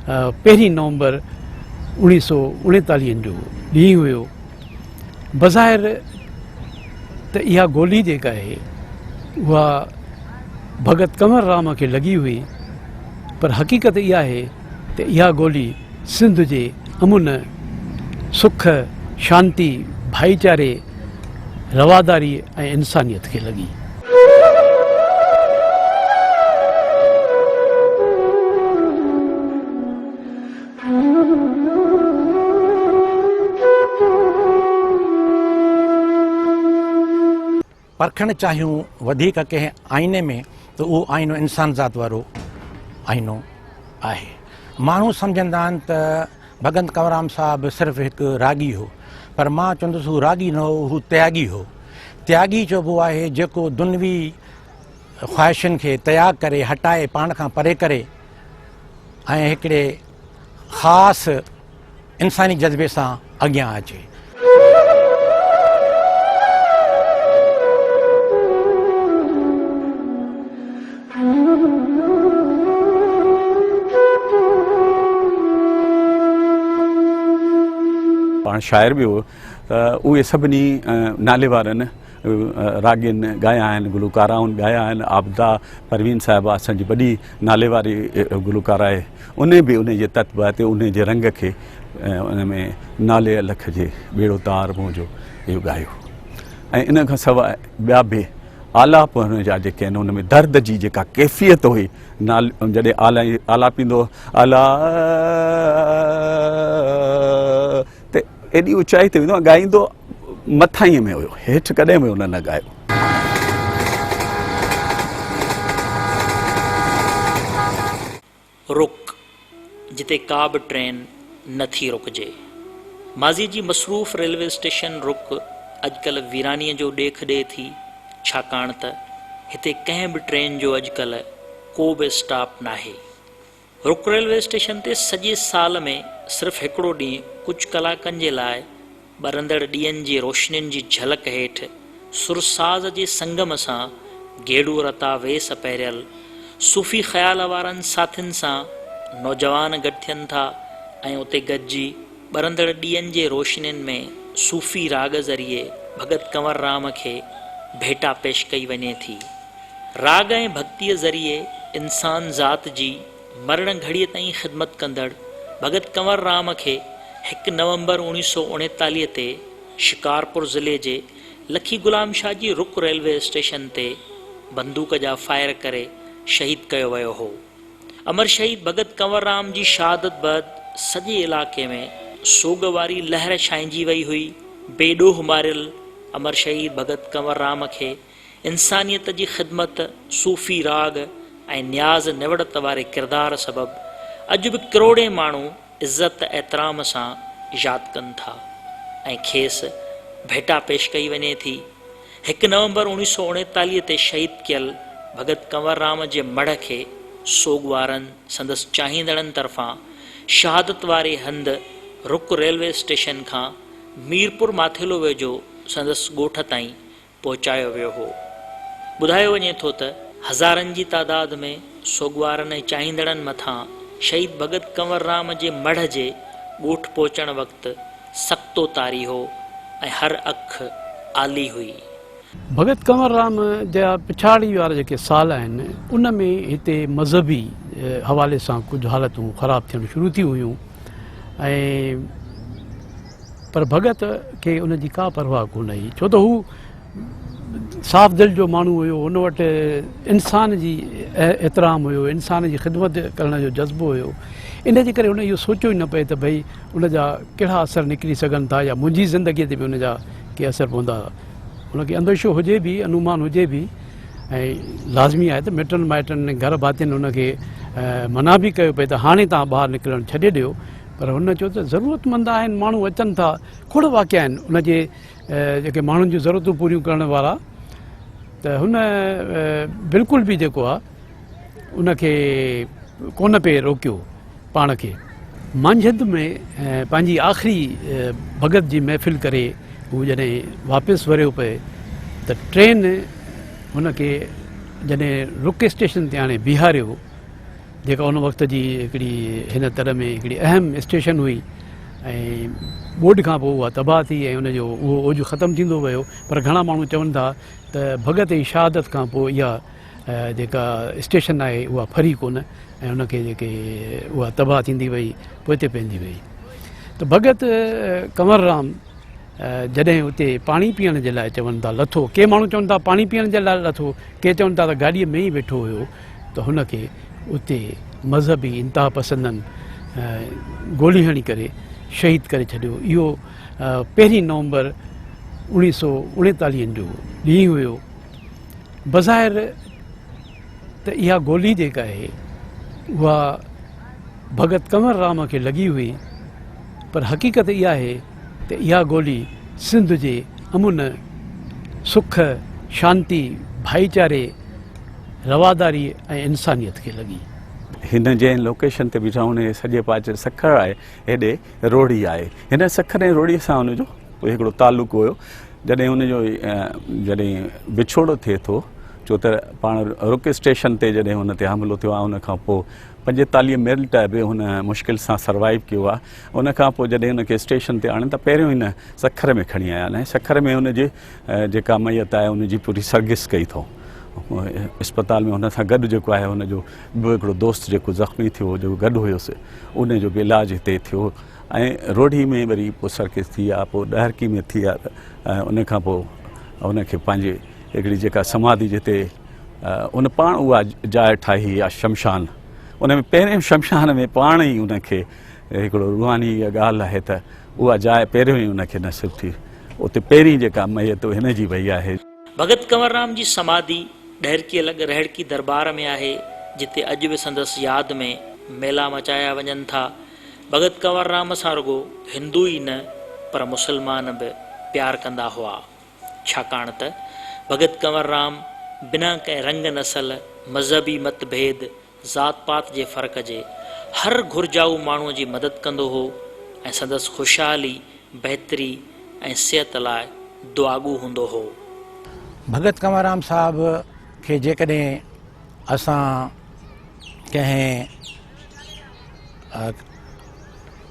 پهرين نومبر اوڻيهه سو اڻيتاليهن جو ڏينهن هيو. بظاهر ته اها گولي جيڪا آهي اها ڀڳت ڪنور رام کي لڳي هئي پر حقيقت اها آهي ته اها گولي سنڌ جي امن، سک، شانتي، ڀائيچاري، رواداري ۽ انسانيت کي لڳي. پرکڻ چاهيون وڌيڪ ڪنهن آئيني ۾ ته اهو آئينو انسانذات وارو آئينو آهي. ماڻهو سمجهندا آهن ته ڀڳت ڪنوررام صاحب صرف هڪ راڳي هو پر مان چوندس هو راڳي نه هو، هو تياڳي هو. تياڳي چئبو آهي جيڪو دنوي خواهشن کي تياڳ ڪري، هٽائي، پاڻ کان پري ڪري ۽ هڪڙي خاص انساني جذبي سان اڳيان اچي. پاڻ شاعر به هو ته اهي سڀني نالي وارن راڳين ڳايا آهن، گلوڪارائن ڳايا آهن، عابده پروين صاحبه اسان جي وڏي نالي واري گلوڪاره آهي، انهي به انهي جي تتبع تي انهي جي رنگ کي ان ۾ نالي الک جي ٻيڙو تار منهنجو اهو ڳايو ۽ ان کان سواء ٻيا به آلاپ هن جا جيڪي آهن ان ۾ درد جي جيڪا ڪيفيت هئي نال جڏهن آلا آلاپيندو آلا ته ايڏي اوچائي تي ويندو ڳائيندو مٿائين ۾ هيو هيٺ ڪڏهن به هن نه ڳايو. رڪ، جتي ڪا به ٽرين نه ٿي رڪجي. ماضيء جي مصروف ريلوي اسٽيشن رڪ اڄڪلهه ويرانيء جو ڏيک ڏئي ٿي، ڇاڪاڻ ته هتي ڪنهن به ٽرين جو اڄڪلهه ڪو به اسٽاپ ناهي. رڪ ريلوي اسٽيشن تي سڄي سال ۾ صرف هڪڙو ڏينهن ڪجهه ڪلاڪن جي لاء ٻرندڙ ڏيئن جي روشنين جي جهلڪ هيٺ سرساز جي سنگم سان گيڙو رتا ويس پهريل صوفي خيال وارن ساٿين سان نوجوان گڏ ٿين ٿا ۽ اتي گڏجي ٻرندڙ ڏيئن جي روشنين ۾ صوفي راڳ ذريعي ڀڳت ڪنور رام کي ڀيٽا پيش ڪئي وڃي ٿي. راڳ ۽ ڀڳتيء ذريعي انسان ذات جي مرڻ گهڙيء تائين خدمت ڪندڙ ڀڳت ڪنور رام کي هڪ نومبر اوڻيهه سو اڻيتاليهه تي شڪارپور ضلعي جي لکي غلام شاهه جي رڪ ريلوي اسٽيشن تي بندوق جا فائر ڪري شهيد ڪيو ويو هو. امر شهيد ڀڳت ڪنور رام جي شهادت بعد سڄي علائقي ۾ سوڳ واري لهر ڇائنجي وئي هئي. بي ڏوهه ماريل امر شهيد ڀڳت ڪنور رام کي انسانيت جي خدمت، صوفي راڳ ۽ نياز نوڙت واري ڪردار سبب اڄ به ڪروڙين ماڻهو عزت احترام سان ياد ڪن ٿا ۽ کيس ڀيٽا پيش ڪئي وڃي ٿي. هڪ نومبر اوڻيهه سو اڻيتاليهه تي شهيد ڪيل ڀڳت ڪنور رام جي مڙهه کي سوڳوارن سندس چاهيندڙن طرفان شهادت واري هنڌ رڪ ريلوي اسٽيشن کان ميرپور ماٿيلو ويجهو سندس ڳوٺ تائين پهچايو ويو هو. ٻڌايو وڃي ٿو ته هزارن جي تعداد ۾ سوڳوارن ۽ چاهيندڙن مٿان شهيد ڀڳت ڪنور رام جي مڙهه جي ڳوٺ پهچڻ وقت سڪتو طاري هو ۽ هر اک آلي هئي. ڀڳت ڪنور رام جا پڇاڙي وارا جيڪي سال آهن ان ۾ هتي مذهبي حوالي سان ڪجهه حالتون خراب ٿيڻ شروع ٿيون هيون ۽ پر ڀڳت کي ان جي ڪا پرواهه ڪونه هئي، ڇو ته هو صاف دل جو ماڻهو هيو، هن وٽ انسان جي احترام هيو، انسان جي خدمت ڪرڻ جو جذبو هيو، ان جي ڪري هن اهو سوچيو ئي نه پئي ته ڀئي ان جا ڪهڙا اثر نڪري سگهن ٿا يا منهنجي زندگيء تي به ان جا ڪي اثر پوندا. هن کي انديشو هجي به، انومان هجي به ۽ لازمي آهي ته مٽن مائٽن ۽ گهر ڀاتين هن کي منع به ڪيو پئي ته هاڻي توهان ٻاهر نڪرڻ ڇڏي ڏيو، پر هن چيو ته ضرورتمند آهن ماڻهو اچن ٿا کوڙ واقعا آهن ان جي جيڪي ماڻهن جون ضرورتون پوريون ڪرڻ وارا ته هن بلڪل به جيڪو آهي ان کي ڪونه پئي روڪيو پاڻ کي مانجهند ۾ پنهنجي آخري ڀڳت جي محفل ڪري هو جڏهن واپس وريو پئي ته ٽرين هن کي جڏهن رڪ اسٽيشن تي آڻي بيهاريو جيڪا ان وقت جي هڪڙي هن تر ۾ هڪڙي اهم اسٽيشن هئي ۽ ٻوڏ کان پوء اها تباهه ٿي ۽ ان جو اهو اوج ختم ٿيندو ويو پر گهڻا ماڻهو چون ٿا ته ڀڳت جي شهادت کان پوء اها جيڪا اسٽيشن آهي اها ڦري ڪونه ۽ ان کي جيڪي اها تباهه ٿيندي وئي پوئتي پوندي وئي ته ڀڳت ڪنور رام جڏهن اتي پاڻي پيئڻ جي لاء چون ٿا لٿو، ڪي ماڻهو چون ٿا پاڻي پيئڻ جي لاء لٿو، ڪي چون ٿا ته گاڏيء ۾ ئي ويٺو هيو ته هن کي اتي مذهبي انتها پسندن گولي هڻي ڪري شهيد ڪري ڇڏيو. اهو پهرين نومبر اوڻيهه سو اڻيتاليهن جو ڏينهن هيو. بظاهر ته اها گولي جيڪا آهي اها ڀڳت ڪنور رام کي لڳي هئي پر حقيقت اها آهي ته اها گولي سنڌ جي امن، سک، شانتي، ڀائيچاري، رواداري ۽ انسانيت کي لڳي. هن جنهن لوڪيشن تي بيٺا آهيون ان جي سڄي پاسي سکر آهي هيڏي روهڙي آهي. هن سکر ۽ روهڙي سان هن جو هڪڙو تعلق هيو. جڏهن هن جو جڏهن وڇوڙو ٿئي ٿو ڇو ته پاڻ رڪ اسٽيشن تي جڏهن هن تي حملو ٿيو آهي ان کان پوء 45 منٽ به هن مشڪل سان سروائيو ڪيو آهي. ان کان پوء جڏهن هن کي اسٽيشن تي آڻين ته پهريون هن سکر ۾ کڻي آيا ۽ سکر ۾ هن جي جيڪا ميت آهي ان جي پوري سرگس ڪئي اٿئون. اسپتال ۾ هن سان گڏ جيڪو آهي هن جو ٻيو هڪڙو دوست جيڪو زخمي ٿيو هو جيڪو گڏ هيس ان جو به علاج هتي ٿيو ۽ روهڙي ۾ وري پوء سرگس ٿي آ پوء ڏهرڪي ۾ ٿي آ ۽ ان کان پوء هن کي پنهنجي هڪڙي جيڪا سماڌي جتي ان پاڻ اها جاء ٺاهي آ شمشان ان ۾ پهرين شمشان ۾ پاڻ ئي ان کي هڪڙو روحاني اها ڳالهه آهي ته اها جاء پهريون ئي ان کي نصيب ٿي. اتي پهرين جيڪا ميت هن جي وئي آهي. ڀڳت ڪنور رام جي سماڌي ڏهرڪيء لڳ رهڙڪي درٻار ۾ آهي، جتي اڄ به سندس ياد ۾ ميلا مچايا وڃن ٿا. ڀڳت ڪنور رام سان رڳو هندو ئي نه پر مسلمان به پيار ڪندا هئا. ڇاڪاڻ ته ڀڳت ڪنور رام بنا ڪنهن رنگ نسل، مذهبي مت ڀيد، ذات پات جي فرق جي هر گهرجائو ماڻهوء جي مدد ڪندو هو ۽ سندس خوشحالي، بهتري ۽ صحت لاء دعاڳو هوندو هو. ڀڳت ڪنور رام صاحب کي جيڪڏهن اسان ڪنهن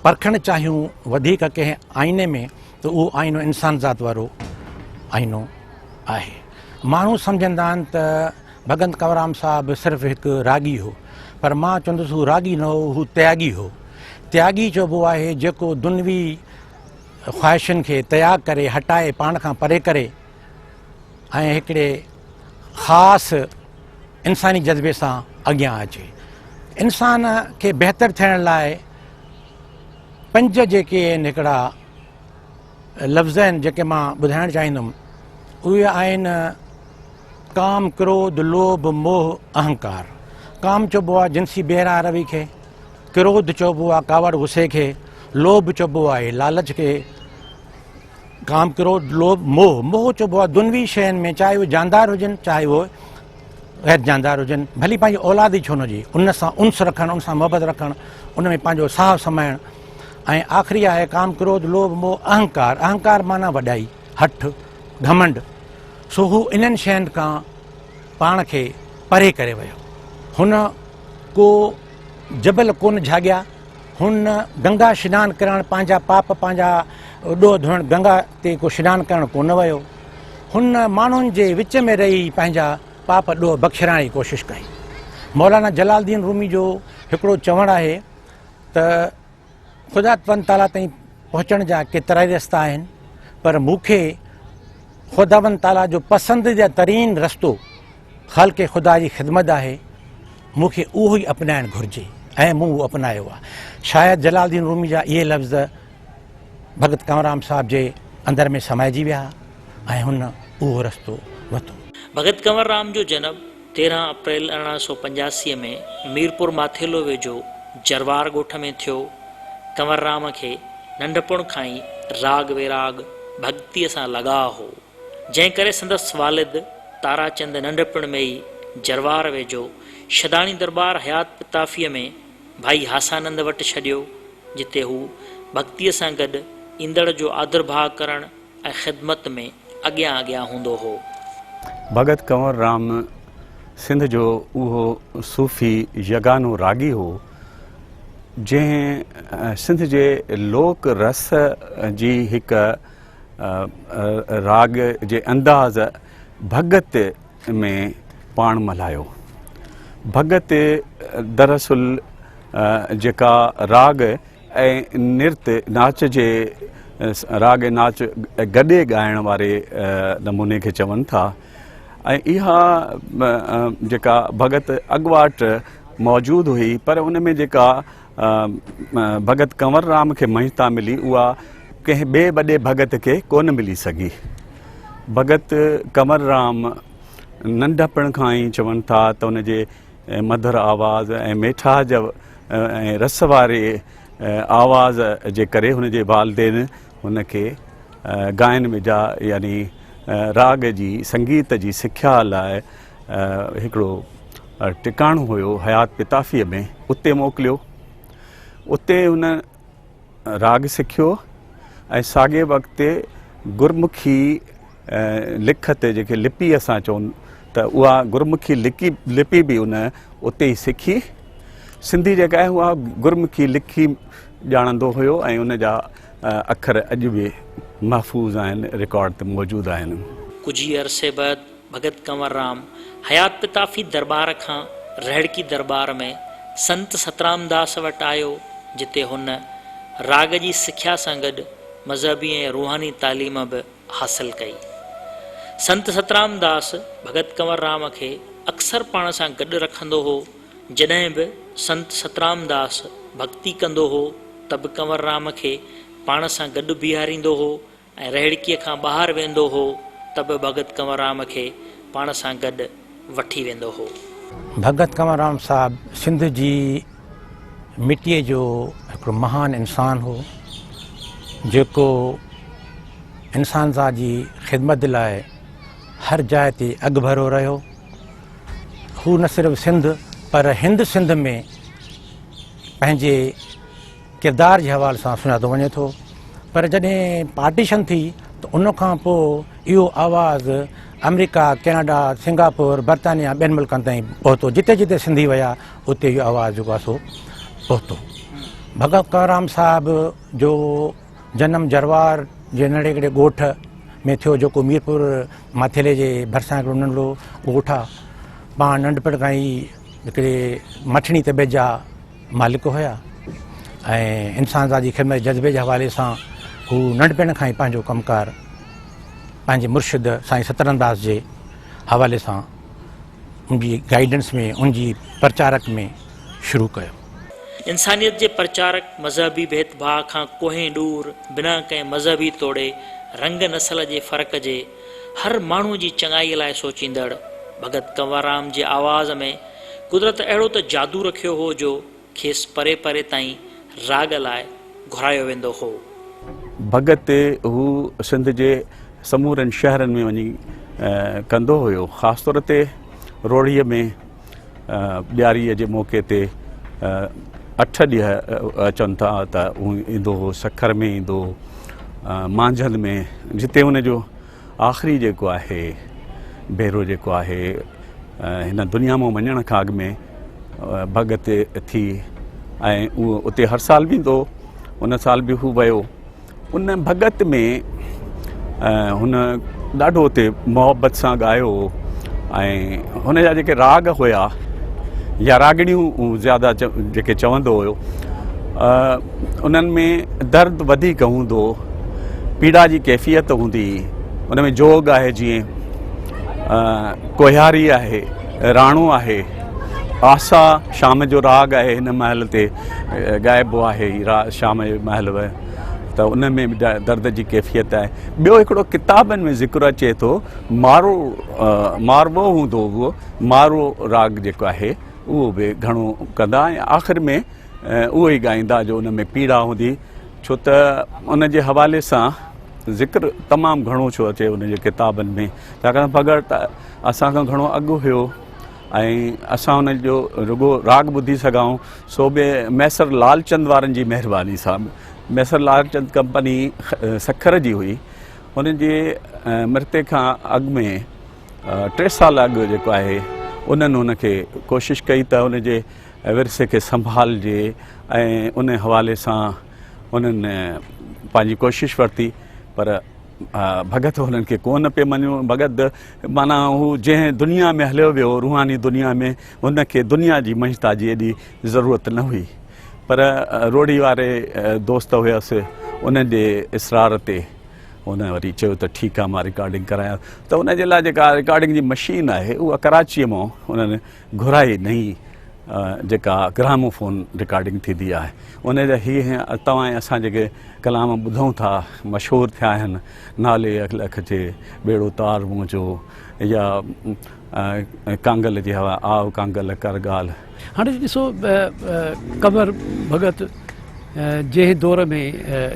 پرکڻ چاهيون وڌيڪ ڪنهن آئيني ۾ ته اهو آئينو انسان ذات وارو آئينو آهي. ماڻهو سمجهندا آهن ته ڀڳنت ڪنوررام صاحب صرف هڪ راڳي هو، پر مان چوندس هو راڳي نه هو، هو تياڳي هو. تياڳي چئبو آهي جيڪو دنوي خواهشن کي تياڳ ڪري، هٽائي، پاڻ کان پري ڪري ۽ هڪڙي خاص انساني جذبي سان اڳيان اچي. انسان کي بهتر ٿيڻ لاء پنج جيڪي آهن هڪڙا لفظ آهن جيڪي مان ٻڌائڻ چاهيندم اهي آهن ڪام، ڪروڌ، لوڀ، موهه، اهنڪار. ڪام چئبو آهي جنسي بي راهه روي کي، ڪروڌ چئبو آهي ڪاوڙ غصي کي، لوڀ چئبو آهي لالچ کي، ڪام، ڪروڌ، لوڀ، موهه، موهه چئبو آهي دنوي شين ۾ چاهي اهي جاندار هجن چاهي اهي غير جاندار هجن، ڀلي پنهنجي اولاد ئي ڇو نه هجي، ان سان انس رکڻ، ان سان محبت رکڻ، ان ۾ پنهنجو ساهه سمائڻ ۽ آخري آهي ڪام، ڪروڌ، لوڀ، موهه، اهنڪار، اهنڪار معنيٰ وڏائي، هٺ، گهمنڊ. سو هو انهن شين کان پاڻ کي پري ڪري ويو. هن ڪو جبل ڪونه جهاڳيا، هن گنگا شنان ڪرڻ، پنهنجا پاپ پنهنجا ڏوهه ڌوئڻ گنگا تي ڪو شنان ڪرڻ ڪونه ويو. هن ماڻهن جي وچ ۾ رهي پنهنجا پاپ ڏوهه بخشرائڻ جي ڪوشش ڪئي. مولانا جلال الدين رومي جو هڪڙو چوڻ آهي ته. خدا تبارڪ تعاليٰ تائين پهچڻ جا ڪيترائي رستا آهن پر مون کي خداوند تعاليٰ جو پسنديده ترين رستو خلق خدا جي خدمت آهي مون کي اهو ئي اپنائڻ گهرجي ۽ مون اهو اپنايو آهي شايد جلال الدين رومي جا اهي لفظ ڀڳت ڪنوررام صاحب جي اندر ۾ سمائجي ويا ۽ هن اهو رستو ورتو. ڀڳت ڪنوررام جو جنم 13 اپريل 1885 ۾ ميرپور ماٿيلو ويجهو جروار ڳوٺ ۾ ٿيو. ڪنور رام کي ننڍپڻ کان ئي راڳ ويراڳ، ڀڳتيء سان لڳاء هو، جنهن ڪري سندس والد تارا چند ننڍپڻ ۾ ئي جروار ويجهو شداڻي درٻار حيات پتافيء ۾ ڀائي هاسانند وٽ ڇڏيو، جتي هو ڀڳتيء سان گڏ ايندڙ جو آڌرڀاء ڪرڻ ۽ خدمت ۾ اڳيان اڳيان هوندو هو. ڀڳت ڪنور رام سنڌ جو اهو صوفي يگانو راڳي هو، جنهن سنڌ جي لوڪ رس جي هڪ راڳ جي انداز ڀڳت ۾ پاڻ ملهايو. ڀڳت دراصل جيڪا راڳ ۽ نرت ناچ جي راڳ ۽ ناچ گڏي ڳائڻ واري نموني کي چون ٿا ۽ اها جيڪا ڀڳت اڳواٽ موجود هئي پر ان ۾ جيڪا ڀڳت ڪنور رام کي مڃتا ملي اها ڪنهن ٻئي وڏي ڀڳت کي ڪونه ملي سگهي. ڀڳت ڪنور رام ننڍپڻ کان ئي چون ٿا ته ان جي مڌر آواز ۽ ميٺاج ۽ رس واري آواز جي ڪري هن جي والدين هن کي گائن وجا يعني راڳ جي سنگيت جي سکيا لاء هڪڙو ٽڪاڻو هيو حيات پتافيء ۾ اتي موڪليو. اتي هن راڳ سکيو ۽ ساڳئي وقت گرمکي لکت جيڪي لپي اسان چئون ته اها گرمکي لڪي لپي به ان اتي ئي سکي. سنڌي جيڪا آهي اها گرمکي لکي ڄاڻندو هيو ۽ ان جا اکر اڄ به محفوظ آهن رڪارڊ تي موجود آهن. ڪجهه ئي عرصي بعد ڀڳت ڪنور رام حيات پتافي درٻار کان رهڙڪي درٻار ۾ سنت سترامداس وٽ آيو، جتي هن راڳ جي سکيا سان گڏ مذهبي ۽ روحاني تعليم به حاصل ڪئي. سنت سترامداس ڀڳت ڪنور رام کي اڪثر پاڻ سان گڏ رکندو هو. جڏهن به سنت سترامداس ڀڳتي ڪندو هو ته به ڪنور رام کي پاڻ سان گڏ بيهاريندو هو ۽ رهڙڪيء کان ٻاهر ويندو هو ته به ڀڳت ڪنور رام کي پاڻ سان گڏ وٺي ويندو هو. ڀڳت ڪنور رام صاحب سنڌ جي مٽيء جو هڪڙو مهان انسان هو، جيڪو انسانذات جي خدمت لاء هر جاء تي اڳڀرو رهيو. هو نه صرف سنڌ پر هند سنڌ ۾ پنهنجي ڪردار جي حوالي سان سڃاتو وڃي ٿو پر جڏهن پارٽيشن ٿي ته ان کان پوء اهو آواز آمريڪا، ڪينيڊا، سنگاپور، برطانيا ٻين ملڪن تائين پهتو جتي جتي سنڌي ويا اتي اهو آواز جيڪو آهي سو پهتو. ڀڳت ڪنوررام صاحب جو جنم جروار جي ننڍڙي هڪڙي ڳوٺ ۾ ٿيو جيڪو ميرپور ماٿيلي جي ڀرسان هڪڙو ننڍڙو ڳوٺ آهي. پاڻ ننڍپڻ کان ئي هڪڙي مٺڙي طبيعت جا مالڪ هيا ۽ انسانذات جي خدمت جي جذبي جي حوالي سان هو ننڍپڻ کان ئي پنهنجو ڪم ڪار پنهنجي مرشد سائين سترنداس جي حوالي سان ان جي گائيڊنس ۾ ان جي پرچارڪ ۾ شروع ڪيو. انسانيت جي پرچارڪ مذهبي ڀيد ڀاء کان ڪوهين ڏور بنا ڪنهن مذهبي توڙي رنگ نسل جي فرق جي هر ماڻهو جي چڱائي لاء سوچيندڙ ڀڳت ڪنوررام جي آواز ۾ قدرت اهڙو ته جادو رکيو هو جو کيس پري پري تائين راڳ لاء گهرايو ويندو هو. ڀڳت هو سنڌ جي سمورن شهرن ۾ وڃي ڪندو هيو. خاص طور تي روهڙيء ۾ ڏياريء جي موقعي تي اٺ ڏينهن اچن ٿا ته هو ايندو هو، سکر ۾ ايندو هو، مانجهند ۾ جتي هن جو آخري جيڪو آهي ڀيرو جيڪو آهي هن دنيا مان وڃڻ کان اڳ ۾ ڀڳت ٿي ۽ اهو اتي هر سال ويندو ان سال به هو ويو ان ڀڳت ۾ هن ڏاڍو اتي محبت سان ڳايو ۽ هن جا جيڪي راڳ هيا يا راڳڻيون زياده جيڪي چوندو هيو انهن ۾ درد وڌيڪ هوندو هو پيڙا جي ڪيفيت هوندي هئي ان ۾ جوڳ آهي جيئن ڪوهياري آهي راڻو آهي آسا شام جو راڳ آهي هن مهل تي ڳائبو آهي شام جي مهل ته ان ۾ به درد جي ڪيفيت آهي ٻيو هڪڙو ڪتابن ۾ ذڪر اچي ٿو مارو ماروو هوندو هو مارو راڳ جيڪو آهي اهو به گهڻو ڪندا ۽ آخر ۾ اهو ئي ڳائيندا جو ان ۾ پيڙا هوندي ڇو ته ان جي حوالي سان ذڪر تمام گهڻو ڇو اچي ان جي ڪتابن ۾ ڇاڪاڻ ڀڳت اسان کان گهڻو اڳ هيو ۽ اسان ان جو رڳو راڳ ٻڌي سگهائون سو به ميسر لالچند وارن جي مهرباني سان ميسر لالچند ڪمپني سکر جي هئي ان جي مرتي کان اڳ ۾ ٽي سال اڳ جيڪو آهي انهن هن کي ڪوشش ڪئي ته ان جي ورثي کي سنڀالجي ۽ ان حوالي سان انهن پنهنجي ڪوشش ورتي پر ڀڳت هنن کي ڪونه پئي مڃيو. ڀڳت معنيٰ هو جنهن دنيا ۾ هليو ويو، روحاني دنيا ۾، هن کي دنيا جي مڃتا جي ايڏي ضرورت نه هئي. پر روهڙي واري دوست هيس، انهن جي اصرار تي هن وري چيو ته ٺيڪ آهي مان رڪارڊنگ ڪرايان. ته ان جي لاء جيڪا رڪارڊنگ جي مشين آهي اها ڪراچيء مان انهن گهرائي نئين جيڪا گراموفون رڪارڊنگ ٿيندي آهي ان جا هي توهان ۽ اسان جيڪي ڪلام ٻڌون ٿا مشهور ٿيا آهن نالي الک جي ٻيڙو تار منهنجو يا ڪانگل جي هوا آء ڪانگل ڪر ڳالهه. هاڻي ڏسو ڪنور ڀڳت جنهن دور ۾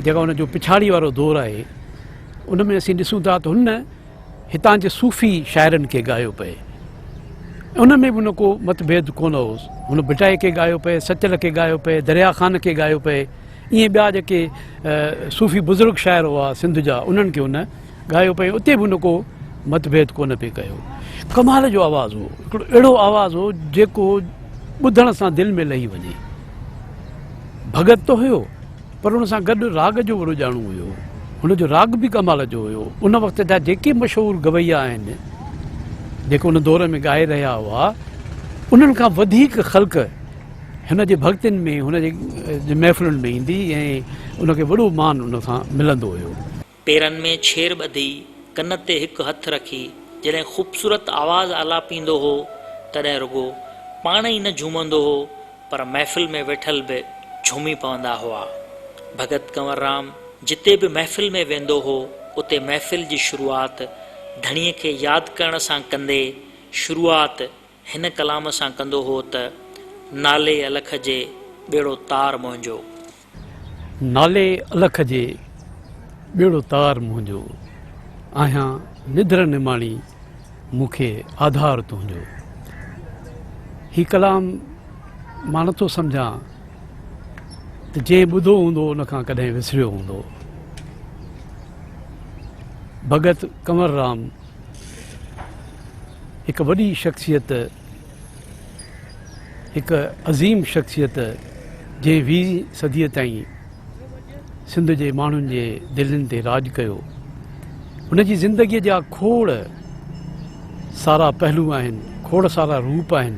جيڪا ان جو پڇاڙي وارو دور آهي ان ۾ اسين ڏسون ٿا ته هن هتان جي صوفي شاعرن کي ڳايو پئي. ان ۾ به هن ڪو مت ڀيد ڪونه هوس. هن ڀٽائي کي ڳايو پئي، سچل کي ڳايو پئي، دريا خان کي ڳايو پئي، ائين ٻيا جيڪي صوفي بزرگ شاعر هئا سنڌ جا انهن کي هن ڳايو پئي. اتي به هن ڪو مت ڀيد ڪونه پئي ڪيو. ڪمال جو آواز هو، هڪڙو اهڙو آواز هو جيڪو ٻڌڻ سان دل ۾ لهي وڃي. ڀڳت ته هيو. پر ان سان گڏ راڳ جو وڏو ڄاڻو هيو. هن جو راڳ به ڪمال جو هيو. ان وقت جا جيڪي مشهور گويا آهن، جيڪي ان دور ۾ ڳائي رهيا هئا، انهن کان وڌيڪ خلق هن جي ڀڳتين ۾ هن جي محفلن ۾ ايندي ۽ ان کي وڏو مان ان سان ملندو هيو. پيرن ۾ ڇير ٻڌي، ڪن تي هڪ هٿ رکي، جڏهن خوبصورت آواز آلاپيندو هو، تڏهن رڳو پاڻ ئي نه جهومندو هو، پر محفل ۾ ويٺل به جهومي پوندا هئا. ڀڳت ڪنور رام جتي به محفل ۾ ويندو هو، اتي محفل جي شروعات ڌڻيء کي ياد ڪرڻ سان ڪندي شروعات هن ڪلام سان ڪندو هو ته، نالي الک جي ٻيڙو تار منهنجو. نالي الک جي ٻيڙو تار منهنجو، آهيان نڌر نماڻي مون کي آڌار تنهنجو. هي ڪلام مان نٿو سمجهان ته جنهن ٻڌو هوندو ان کان ڪڏهن وسريو هوندو. ڀڳت ڪنور رام هڪ وڏي شخصيت، هڪ عظيم شخصيت جنهن ويهين صديء تائين سنڌ جي ماڻهن جي دلين تي راڄ ڪيو. هن جي زندگيء جا کوڙ سارا پهلو آهن، کوڙ سارا روپ آهن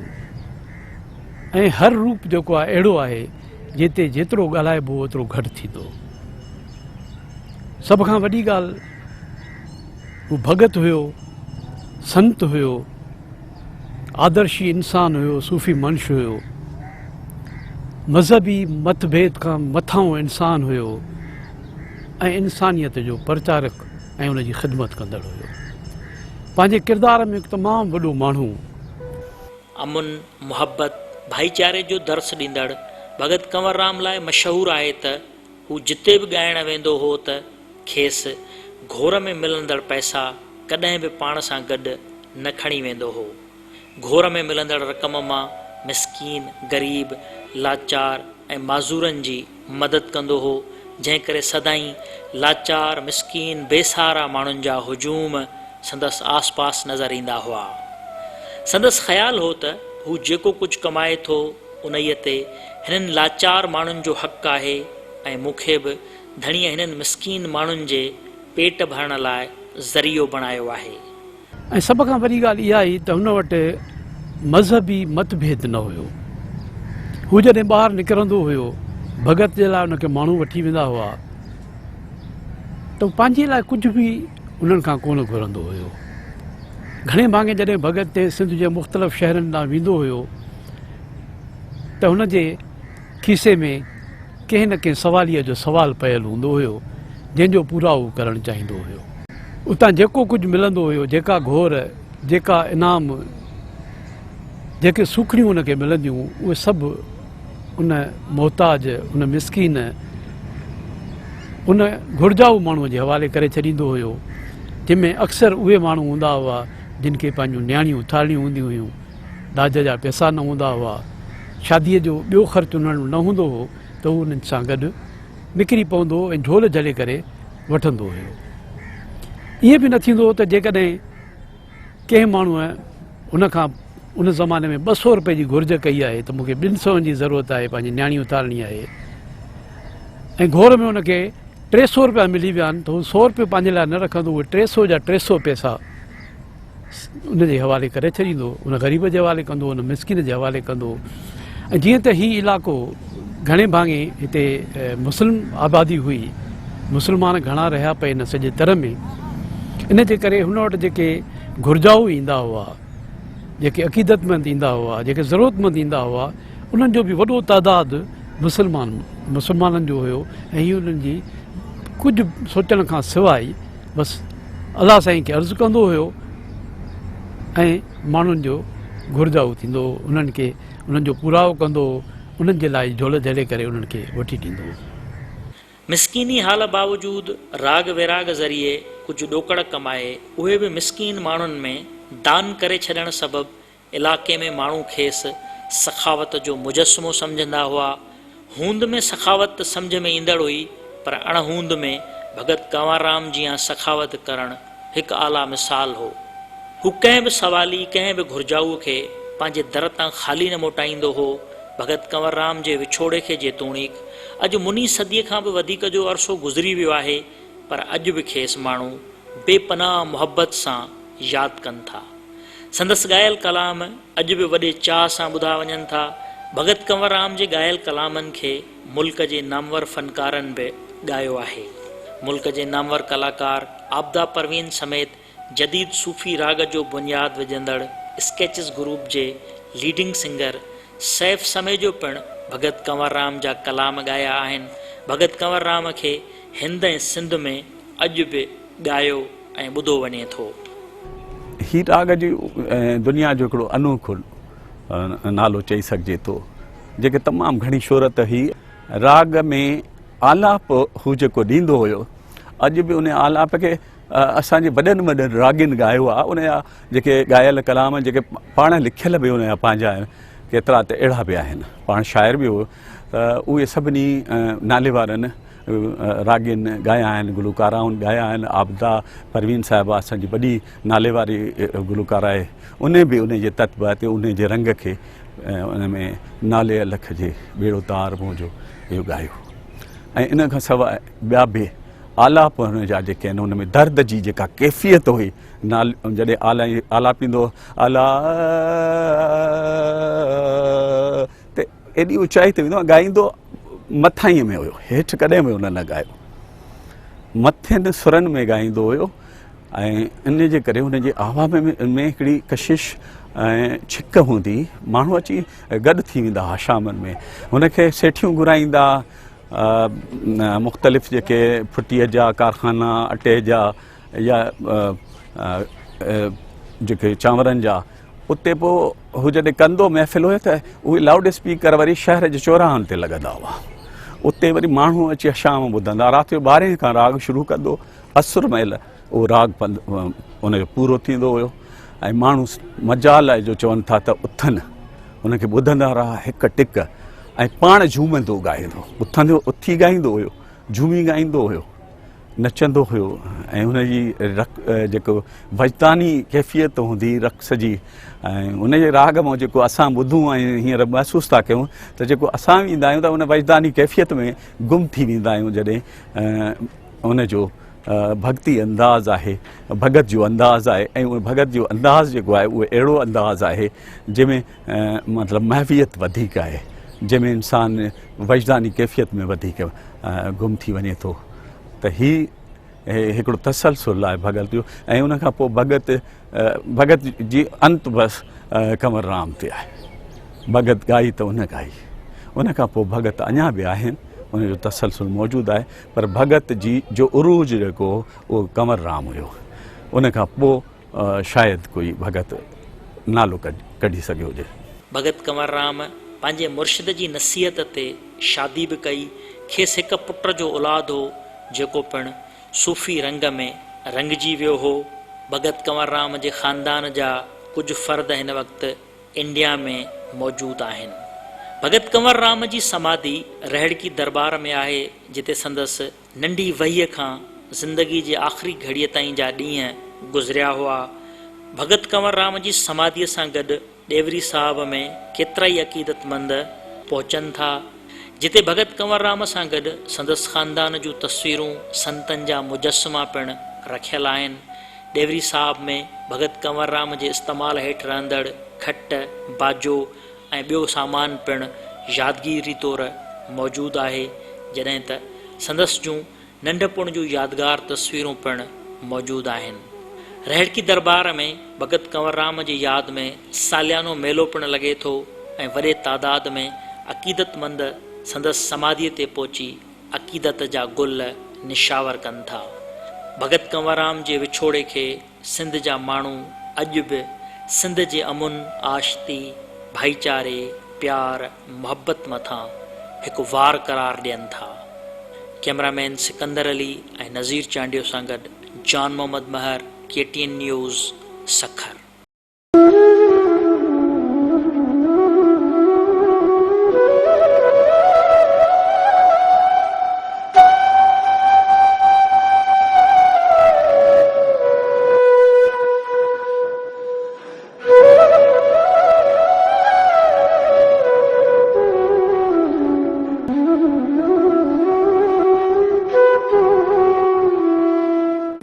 ۽ هر روپ جيڪو آهي اهڙو آهي جنهن تي جيترو ڳالهائبو اوترو گهٽ ٿيندو. سڀ کان وڏي ڳالهه هو ڀڳت هيو، سنت هيو. آدرشي انسان هيو، صوفي منش هيو، مذهبي مت ڀيد کان مٿانهون انسان هيو ۽ انسانيت جو پرچارڪ ۽ ان جي خدمت ڪندڙ هيو. پنهنجي ڪردار ۾ هڪ تمام وڏو ماڻهو. امن، محبت، ڀائيچاري جو درس ڏيندڙ ڀڳت ڪنور رام لاء مشهور آهي ته هو جتي به ڳائڻ ويندو هو ته کيس گهور ۾ ملندڙ پئسا ڪڏهن به پاڻ سان گڏ نه کڻي ويندو هو. گهور ۾ ملندڙ رقم مان مسڪين، غريب، لاچار ۽ معذورن جي مدد ڪندو هو، جنهن ڪري سدائين لاچار، مسڪين، بي سهارا ماڻهن جا هجوم سندس آس پاس نظر ايندا هئا. سندس خيال هو ته هو جيڪو ڪجهه ڪمائي ٿو، انهيء تي هنن لاچار ماڻهن جو حق آهي ۽ مون کي به ڌڻيء هنن مسڪين ماڻهن جي پيٽ ڀرڻ لاء ذريعو بڻايو آهي. ۽ سڀ کان وڏي ڳالهه اها هئي ته هن وٽ مذهبي مت ڀيد نه هيو. هو جڏهن ٻاهر نڪرندو هيو، ڀڳت جي لاء هن کي ماڻهو وٺي ويندا هئا ته هو پنهنجي لاء ڪجهه به انهن کان ڪونه گهرندو هيو. گهڻي ڀاڱي جڏهن ڀڳت تي سنڌ جي مختلف شهرن ڏانهن ويندو هيو ته هن جي کيسي ۾ ڪنهن نه ڪنهن سواليء جو سوال پيل هوندو هيو، جنهن جو پورائو هو ڪرڻ چاهيندو هيو. اتان جيڪو ڪجهه ملندو هيو، جيڪا گهور، جيڪا انعام، جيڪي سوکڙيون هن کي ملنديون، اهي سڀ ان محتاج، ان مسڪين، ان گهرجائو ماڻهوء جي حوالي ڪري ڇڏيندو هيو، جنهن ۾ اڪثر اهي ماڻهو هوندا هئا، جن کي پنهنجون نياڻيون اٿارڻيون هونديون هيون. ڏاج جا پئسا نه هوندا هئا، شاديء جو ٻيو خرچ انهن وٽ نه هوندو هو ته هو انهن سان گڏ نڪري پوندو هو ۽ جهول جهلي ڪري وٺندو هيو. ائين به نه ٿيندو هو ته جيڪڏهن ڪنهن ماڻهوء هن کان ان زماني ۾ 200 روپئي جي گهرج ڪئي آهي ته مون کي ٻن سون جي ضرورت آهي پنهنجي نياڻي اٿارڻي آهي ۽ گهور ۾ ان کي 300 روپيا ملي ويا آهن ته هو 100 روپيو پنهنجي لاء نه رکندو، اهي 300 جا 300 پئسا ان جي حوالي ڪري ڇڏيندو، ان غريب جي حوالي ڪندو، ان مسڪين جي حوالي ڪندو. ۽ جيئن ته هي علائقو گهڻي ڀاڱي هتي مسلم آبادي هئي، مسلمان گهڻا رهيا پئي هن سڄي تر ۾، ان جي ڪري هن وٽ جيڪي گهرجائو ايندا هئا، جيڪي عقيدتمند ايندا هئا، جيڪي ضرورتمند ايندا هئا، انهن جو به وڏو تعداد مسلمان مسلمانن جو هيو ۽ هي انهن جي ڪجهه سوچڻ کان سواء بس الله سائين کي عرض ڪندو هيو ۽ ماڻهن جو گهرجائو ٿيندو هو، انهن کي انهن جو پورائو ڪندو هو، انهن جي لاء جهول جهلي ڪري انهن کي وٺي ڏيندو هو. مسڪيني حال باوجود راڳ ويراڳ ذريعي ڪجهه ڏوڪڙ ڪمائي اهي به مسڪين ماڻهن ۾ دان ڪري ڇڏڻ سبب علائقي ۾ ماڻهو کيس سخاوت جو مجسمو سمجهندا هئا. هوند ۾ سخاوت ته سمجهه ۾ ايندڙ هئي پر اڻ هوند ۾ ڀڳت ڪنور رام جيان سخاوت ڪرڻ هڪ اعليٰ مثال هو. هو ڪنهن به سوالي، ڪنهن به گهرجائوء کي پنهنجي در تان خالي نه موٽائيندو هو. ڀڳت ڪنور رام جي وڇوڙي کي جيتوڻيڪ اڄ مني صديء کان به وڌيڪ جو عرصو گذري ويو آهي پر اڄ به کيس ماڻهو بي پناهه محبت سان ياد ڪن ٿا. سندس ڳايل ڪلام اڄ به وڏي چاهه سان ٻڌا وڃن ٿا. ڀڳت ڪنور رام جي ڳايل ڪلامن کي ملڪ جي نامور فنڪارن به ڳايو آهي. ملڪ جي نامور ڪلاڪار عابده پروين سميت جديد صوفي راڳ جو بنياد وجهندڙ اسڪيچز گروپ جي ليڊنگ سنگر سيف سميجو پڻ ڀڳت ڪنور رام جا ڪلام ڳايا آهن. ڀڳت ڪنور رام کي هند ۽ سنڌ ۾ اڄ به ڳايو ۽ ٻڌو وڃي ٿو. هي راڳ جي دنيا جو هڪڙو انوکو نالو چئي سگهجي ٿو، جيڪي تمام گهڻي شهرت هئي. راڳ ۾ آلاپ هو جيڪو ڏيندو هيو، اڄ به ان آلاپ کي اسان جي وڏن وڏن راڳين ڳايو آهي. ان جا جيڪي ڳايل ڪلام جيڪي پاڻ لکيل به ان جا پنهنجا آهن، ڪيترا ته اهڙا به آهن، پاڻ شاعر به هو، ته اهي سڀني نالي وارن راڳين ڳايا آهن، گلوڪارائن ڳايا آهن. عابده پروين صاحبه اسان جي وڏي نالي واري گلوڪاره آهي، ان به ان جي تتبع تي ان جي رنگ کي ان ۾ نالي الک جي ٻيڙو تار منهنجو اهو ڳايو. ۽ ان کان سواء ٻيا به آلاپ هن جا جيڪي آهن، ان ۾ درد جي جيڪا ڪيفيت هئي، نال جڏهن آلاپيندو الا ته ايڏي اوچائي تي ويندو، ڳائيندو مٿائينء ۾ هيو، هيٺ ڪڏهن به هن نه ڳايو، مٿين سرن ۾ ڳائيندو هيو. ۽ ان جي ڪري هن جي آواز ۾ هڪڙي ڪشش ۽ ڇڪ هوندي، ماڻهو اچي گڏ ٿي ويندا هئا شامن ۾، هن کي سيٺيون گهرائيندا، مختلف جيڪي ڦٽيء جا ڪارخانا، اٽي جا يا جيڪي چانورن جا، اتي پوء هو جڏهن ڪندو محفل هئي ته اهي لائوڊ اسپيڪر وري شهر جي چوراهن تي لڳندا هئا، اتي وري ماڻهو اچي شام ٻڌندا. رات جو ٻارهين کان راڳ شروع ڪندو، عصر مهل اهو راڳ ان جو پورو ٿيندو هيو ۽ ماڻهو مجال آهي جو چون ٿا ته اٿن، ان کي ٻڌندا رها هڪ ٽڪ، ۽ پاڻ جهومندو ڳائيندو، اٿندو اٿي ڳائيندو هيو، جهومي ڳائيندو هيو، نچندو هيو. ۽ هن جي جيڪو وجداني ڪيفيت هوندي رقص جي، ۽ ان جي راڳ مان جيڪو اسان ٻڌون ۽ هينئر محسوس ٿا ڪيون ته جيڪو اسان ويندا آهيون ته ان وجداني ڪيفيت ۾ گم ٿي ويندا آهيون. جڏهن ان جو ڀڳتي انداز آهي، ڀڳت جو انداز آهي، ۽ ان ڀڳت جو انداز جيڪو آهي اهو اهڙو انداز آهي جنهن ۾ مطلب محويت وڌيڪ آهي، جنهن ۾ انسان وجداني ڪيفيت ۾ وڌيڪ گم ٿي وڃي ٿو. ته هي هڪڙو تسلسل آهي ڀڳت جو. ۽ ان کان پوء ڀڳت ڀڳت جي انت بس ڪنور رام تي آهي. ڀڳت ڳائي ته ان ڳائي، ان کان پوء ڀڳت اڃا به آهن، ان جو تسلسل موجود آهي، پر ڀڳت جي جو عروج جيڪو هو اهو ڪنور رام هيو. ان کان پوء شايد ڪوئي ڀڳت نالو ڪڍي سگهيو هجي. ڀڳت ڪنور رام پنهنجي مرشد جي نصيحت تي شادي به ڪئي. کيس هڪ پٽ جو اولاد هو، جيڪو پڻ صوفي رنگ ۾ رڱجي ويو هو. ڀڳت ڪنور رام جي خاندان جا ڪجهه فرد هن وقت انڊيا ۾ موجود آهن. ڀڳت ڪنور رام جي سماڌي رهڙڪي درٻار ۾ آهي، جتي سندس ننڍي وهيء کان زندگي جي آخري گهڙيء تائين جا ڏينهن گذريا هئا. ڀڳت ڪنور رام جي سماڌيء سان گڏ ڏيوري صاحب ۾ ڪيترائي عقيدتمند پهچن ٿا، جتي ڀڳت ڪنور رام سان گڏ سندس خاندان جون تصويرون، سنتن جا مجسما پڻ رکيل آهن. ڏيوري صاحب ۾ ڀڳت ڪنور رام جي استعمال هيٺ رهندڙ کٽ، باجو ۽ ٻيو سامان پڻ يادگيري طور موجود آهي، جڏهن ته سندس جون ننڍپڻ جون يادگار تصويرون پڻ موجود آهن. رهڙڪي درٻار ۾ ڀڳت ڪنور رام جي ياد ۾ ساليانو ميلو پڻ لڳي ٿو ۽ وڏي تعداد ۾ عقيدتمند سندس سماڌيء تي پهچي عقيدت جا گل نشاور ڪن ٿا. ڀڳت ڪنور رام جي وڇوڙي کي سنڌ جا ماڻهو اڄ به سنڌ جي امن، آشتي، ڀائيچاري، پيار، محبت مٿان هڪ وار قرار ڏين ٿا. ڪئميرا مين سڪندر علي ۽ نذير چانڊيو سان گڏ Jan Muhammad Mehar, K T N news, Sukkur.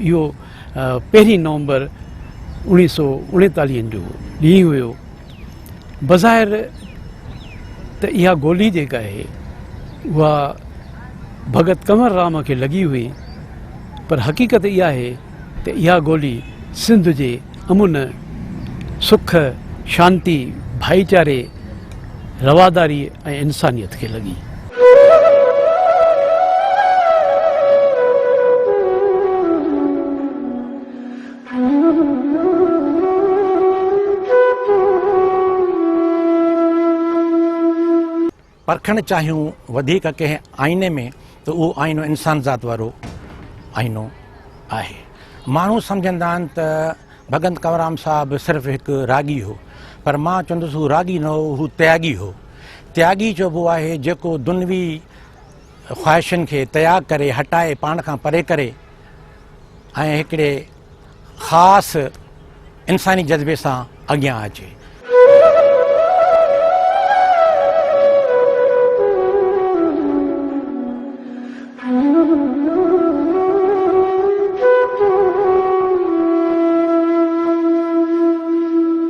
اهو پهرين نومبر اوڻيهه سو اڻيتاليهن جو ڏينهن هيو. بظاهر ته اها گولي جيڪا آهي اها ڀڳت ڪنور رام کي لڳي هئي پر حقيقت اها آهي ته اها گولي سنڌ جي امن، سک، شانتي، ڀائيچاري، رواداري ۽ انسانيت کي لڳي. پرکڻ چاهيون وڌيڪ ڪنهن آئيني ۾ ته اهو آئينو انسان ذات وارو آئينو آهي. ماڻهو سمجهندا آهن ته ڀڳنت ڪنوررام صاحب صرف هڪ راڳي هو پر مان چوندس هو راڳي نه هو، هو تياڳي هو. تياڳي چئبو آهي جيڪو دنوي خواهشن کي تياڳ ڪري، هٽائي، پاڻ کان پري ڪري ۽ هڪڙي خاص انساني جذبي سان اڳيان اچي.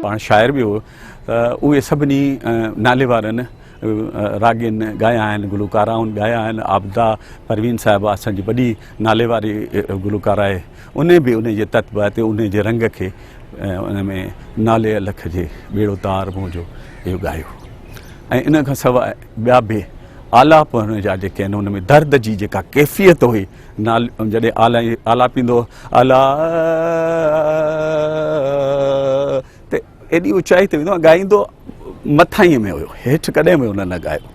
پاڻ شاعر به هو ته اهي سڀني نالي وارن راڳين ڳايا آهن، گلوڪارائن ڳايا آهن، عابده پروين صاحبه اسان جي وڏي نالي واري گلوڪاره آهي، انهي به انهي جي تتبع تي انهي جي رنگ کي ان ۾ نالي الک جي ٻيڙو تار منهنجو اهو ڳايو ۽ ان کان سواء ٻيا به آلاپ هن جا جيڪي آهن ان ۾ درد جي جيڪا ڪيفيت هئي نال جڏهن آلاپيندو الا ته ايڏي اوچائي تي ويندو ڳائيندو مٿائين ۾ هيو هيٺ ڪڏهن به هن نه ڳايو.